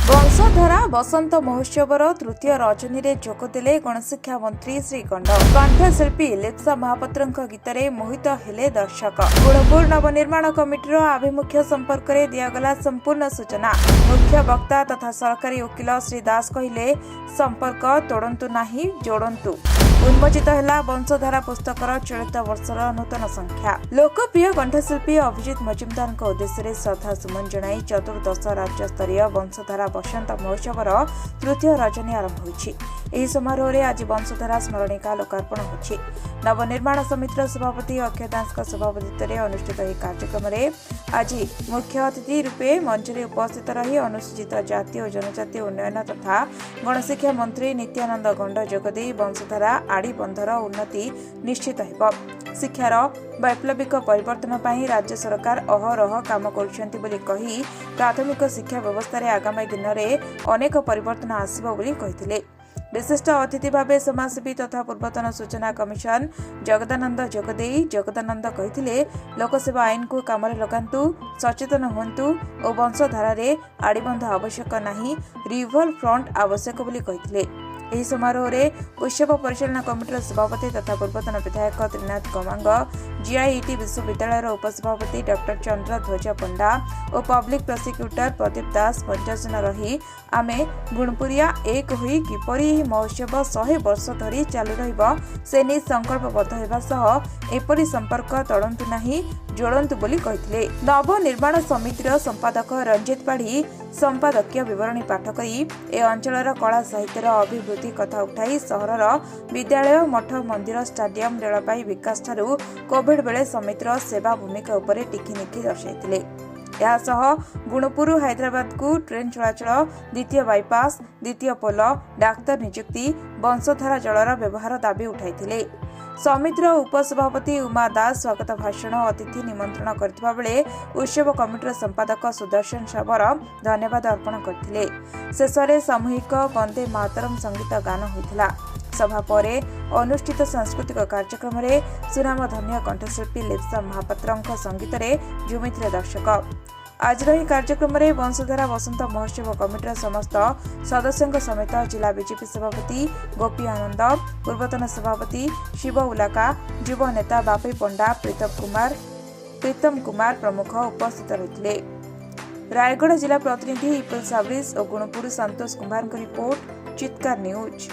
ବଂଶଧାରା ବସନ୍ତ ମହୋତ୍ସବର ତୃତୀୟ ରଜନୀରେ ଯୋଗଦେଲେ ଗଣଶିକ୍ଷା ମନ୍ତ୍ରୀ ଶ୍ରୀ ଗଣ୍ଡ। କଣ୍ଠଶିଳ୍ପୀ ଲିପ୍ସା ମହାପାତ୍ରଙ୍କ ଗୀତରେ ମୋହିତ ହେଲେ ଦର୍ଶକ। ଗୁଣପୁର ନବନିର୍ମାଣ କମିଟିର ଆଭିମୁଖ୍ୟ ସମ୍ପର୍କରେ ଦିଆଗଲା ସମ୍ପୂର୍ଣ୍ଣ ସୂଚନା। ମୁଖ୍ୟ ବକ୍ତା ତଥା ସରକାରୀ ଓକିଲ ଶ୍ରୀ ଦାସ କହିଲେ, ସମ୍ପର୍କ ତୋଡ଼ନ୍ତୁ ନାହିଁ, ଯୋଡ଼ନ୍ତୁ। ଉନ୍ମୋଚିତ ହେଲା ବଂଶଧାରା ପୁସ୍ତକର ଚଳିତ ବର୍ଷର ନୂତନ ସଂଖ୍ୟା। ଲୋକପ୍ରିୟ କଣ୍ଠଶିଳ୍ପୀ ଅଭିଜିତ ମଜୁମଦାରଙ୍କ ଉଦ୍ଦେଶ୍ୟରେ ଶ୍ରଦ୍ଧା ସୁମନ ଜଣାଇ ଚତୁର୍ଦ୍ଦଶ ରାଜ୍ୟସ୍ତରୀୟ ବଂଶଧାରା ବସନ୍ତ ମହୋତ୍ସବର ତୃତୀୟ ରଜନୀ ଆରମ୍ଭ ହୋଇଛି। ଏହି ସମାରୋହରେ ଆଜି ବଂଶଧାରା ସ୍ମରଣିକା ଲୋକାର୍ପଣ ହୋଇଛି। ନବନିର୍ମାଣ ସମିତିର ସଭାପତି ଅକ୍ଷୟ ଦାସଙ୍କ ସଭାପତିତ୍ୱରେ ଅନୁଷ୍ଠିତ ଏହି କାର୍ଯ୍ୟକ୍ରମରେ ଆଜି ମୁଖ୍ୟ ଅତିଥି ରୂପେ ମଞ୍ଚରେ ଉପସ୍ଥିତ ରହି ଅନୁସୂଚିତ ଜାତି ଓ ଜନଜାତି ଉନ୍ନୟନ ତଥା ଗଣଶିକ୍ଷା ମନ୍ତ୍ରୀ ନିତ୍ୟାନନ୍ଦ ଗଣ୍ଡ ଯୋଗଦେଇ ବଂଶଧାରା ଆଡ଼ିବନ୍ଧର ଉନ୍ନତି ନିଶ୍ଚିତ ହେବ, ଶିକ୍ଷାର ବୈପ୍ଳବିକ ପରିବର୍ତ୍ତନ ପାଇଁ ରାଜ୍ୟ ସରକାର ଅହରହ କାମ କରୁଛନ୍ତି ବୋଲି କହି ପ୍ରାଥମିକ ଶିକ୍ଷା ବ୍ୟବସ୍ଥାରେ ଆଗାମୀ ଦିନରେ ଅନେକ ପରିବର୍ତ୍ତନ ଆସିବ ବୋଲି କହିଥିଲେ। ବିଶିଷ୍ଟ ଅତିଥି ଭାବେ ସମାଜସେବୀ ତଥା ପୂର୍ବତନ ସୂଚନା କମିଶନ ଜଗଦାନନ୍ଦ ଯୋଗଦେଇ ଜଗଦାନନ୍ଦ କହିଥିଲେ, ଲୋକସେବା ଆଇନକୁ କାମରେ ଲଗାନ୍ତୁ, ସଚେତନ ହୁଅନ୍ତୁ ଓ ବଂଶଧାରାରେ ଆଡ଼ିବନ୍ଧ ଆବଶ୍ୟକ ନାହିଁ, ରିଭର ଫ୍ରଣ୍ଟ ଆବଶ୍ୟକ ବୋଲି କହିଥିଲେ। ଏହି ସମାରୋହରେ ଉତ୍ସବ ପରିଚାଳନା କମିଟିର ସଭାପତି ତଥା ପୂର୍ବତନ ବିଧାୟକ ତ୍ରିନାଥ ଗମାଙ୍ଗ, ଜିଆଇଟି ବିଶ୍ୱବିଦ୍ୟାଳୟର ଉପସଭାପତି ଡକ୍ଟର ଚନ୍ଦ୍ରଧ୍ୱଜ ପଣ୍ଡା ଓ ପବ୍ଲିକ ପ୍ରସିକ୍ୟୁଟର ପ୍ରଦୀପ ଦାସ ମଞ୍ଚାସୀନ ରହି ଆମେ ଗୁଣପୁରିଆ ଏକ ହୋଇ କିପରି ଏହି ମହୋତ୍ସବ 100 ବର୍ଷ ଧରି ଚାଲୁ ରହିବ ସେ ନେଇ ସଂକଳ୍ପବଦ୍ଧ ହେବା ସହ ଏପରି ସମ୍ପର୍କ ତୋଡ଼ନ୍ତୁ ନାହିଁ, ଯୋଡ଼ନ୍ତୁ ବୋଲି କହିଥିଲେ। ନବନିର୍ମାଣ ସମିତିର ସମ୍ପାଦକ ରଞ୍ଜିତ ପାଢ଼ୀ ସମ୍ପାଦକୀୟ ବିବରଣୀ ପାଠ କରି ଏ ଅଞ୍ଚଳର କଳା ସାହିତ୍ୟର ଅଭିବୃଦ୍ଧି କଥା ଉଠାଇ ସହରର ବିଦ୍ୟାଳୟ, ମଠ, ମନ୍ଦିର, ଷ୍ଟାଡିୟମ, ରେଳବାଇ ବିକାଶଠାରୁ କୋଭିଡ ବେଳେ ସମିତିର ସେବା ଭୂମିକା ଉପରେ ଟିକିନିଖି ଦର୍ଶାଇଥିଲେ। ଏହାସହ ଗୁଣପୁରରୁ ହାଇଦ୍ରାବାଦକୁ ଟ୍ରେନ୍ ଚଳାଚଳ, ଦ୍ୱିତୀୟ ବାଇପାସ୍, ଦ୍ୱିତୀୟ ପୋଲ, ଡାକ୍ତର ନିଯୁକ୍ତି, ବଂଶଧାରା ଜଳର ବ୍ୟବହାର ଦାବି ଉଠାଇଥିଲେ। ସମିତିର ଉପସଭାପତି ଉମା ଦାସ ସ୍ୱାଗତ ଭାଷଣ, ଅତିଥି ନିମନ୍ତ୍ରଣ କରିଥିବା ବେଳେ ଉତ୍ସବ କମିଟିର ସମ୍ପାଦକ ସୁଦର୍ଶନ ଶବର ଧନ୍ୟବାଦ ଅର୍ପଣ କରିଥିଲେ। ଶେଷରେ ସାମୂହିକ ବନ୍ଦେ ମାତରମ୍ ସଙ୍ଗୀତ ଗାନ ହୋଇଥିଲା। ସଭା ପରେ ଅନୁଷ୍ଠିତ ସାଂସ୍କୃତିକ କାର୍ଯ୍ୟକ୍ରମରେ ସୁନାମଧନ୍ୟ କଣ୍ଠଶିଳ୍ପୀ ଲିପ୍ସା ମହାପାତ୍ରଙ୍କ ସଙ୍ଗୀତରେ ଝୁମିଥିଲେ ଦର୍ଶକ। ଆଜିର ଏହି କାର୍ଯ୍ୟକ୍ରମରେ ବଂଶଧାରା ବସନ୍ତ ମହୋତ୍ସବ କମିଟିର ସମସ୍ତ ସଦସ୍ୟଙ୍କ ସମେତ ଜିଲ୍ଲା ବିଜେପି ସଭାପତି ଗୋପୀ ଆନନ୍ଦ, ପୂର୍ବତନ ସଭାପତି ଶିବ ଉଲାକା, ଯୁବ ନେତା ବାପି ପଣ୍ଡା, ପ୍ରୀତମ କୁମାର ପ୍ରମୁଖ ଉପସ୍ଥିତ ରହିଥିଲେ। ରାୟଗଡ଼ା ଜିଲ୍ଲା ପ୍ରତିନିଧି ଇପଲ ସାବ୍ରିସ୍ ଓ ଗୁଣପୁର ସନ୍ତୋଷ କୁମାରଙ୍କ ରିପୋର୍ଟ, ଚିତ୍କାର ନ୍ୟୁଜ୍।